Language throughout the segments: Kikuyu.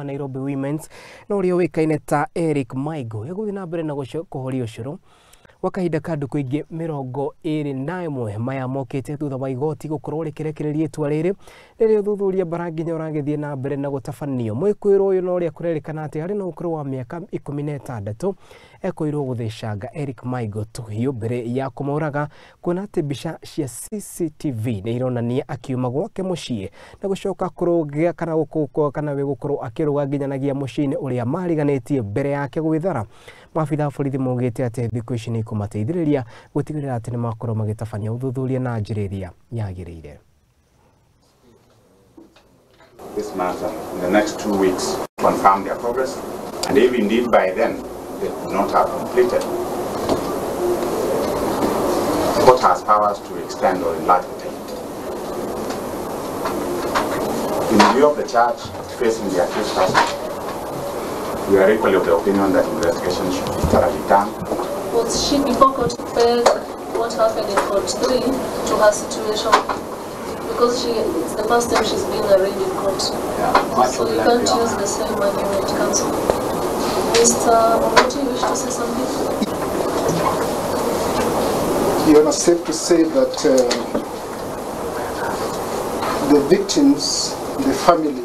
Nairobi Women's na ũrĩa ũĩkaine ta Eric Maigo egũthiĩ na mbere na kũhoria ũcũrũ gwa kahinda ka ndukũ ingĩ 21. Maya mokĩte thutha wa igoti gũkorwo rĩkĩrekereria itua rĩrĩ rĩrĩa ũthuthuria bara nginya ũragĩthiĩ na mbere na gũtabanio. Mwĩkũĩrwo ũyũ na ũrĩa kũrerĩkana atĩ arĩ na ũkũrũ wa mĩaka 16 ekũirwo gũthecanga Eric Maigo tũhiũ mbere ya kũmũraga, kuona atĩ mbica cia CCTV nĩ ironania akiuma gwake mũciĩ na gũcoka kũrũgĩa kana gũkũ kana we gũkorwo akĩrũga nginyanagia mũciĩ-inĩ ũrĩa mariganĩtie mbere yake gwĩthara. Maabitha a borithi maugĩte atĩ thikũ ici nĩ ikũmateithĩrĩria gũtigĩrĩra atĩ nĩmakorwo magĩtabania ũthuthuria na njĩra ĩrĩa yagĩrĩire. This matter in the next 2 weeks to confirm their progress, and if indeed by then they could not have completed, the court has powers to extend or enlarge the time. In view of the charge facing the accused person, we are equally of the opinion that investigation should be thoroughly done. Was she before court peg what happened in court 3 to her situation? Because it's the first time she's been arraigned in court. Yeah, so you can't use the same argument, counsel. Mr. Ongoti, you wish to say something? Your Honor, safe to say that the victims, the family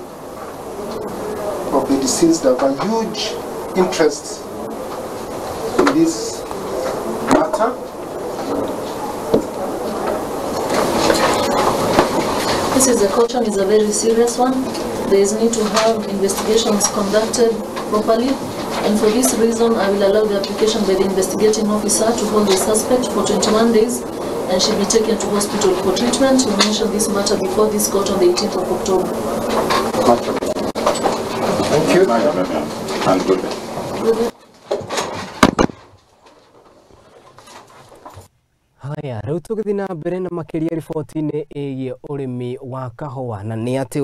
of the deceased have a huge interest in this matter. This is a caution, is a very serious one. There is need to have investigations conducted properly, and for this reason I will allow the application by the investigating officer to hold the suspect for 21 days and she be taken to hospital for treatment. We mentioned this matter before this court on the 18th of October. Thank you. And good. Good. Haya, rĩu tũgĩthiĩ na mbere na makĩria riboti-inĩ ĩgiĩ ũrĩmi wa kahũa na nĩ atĩ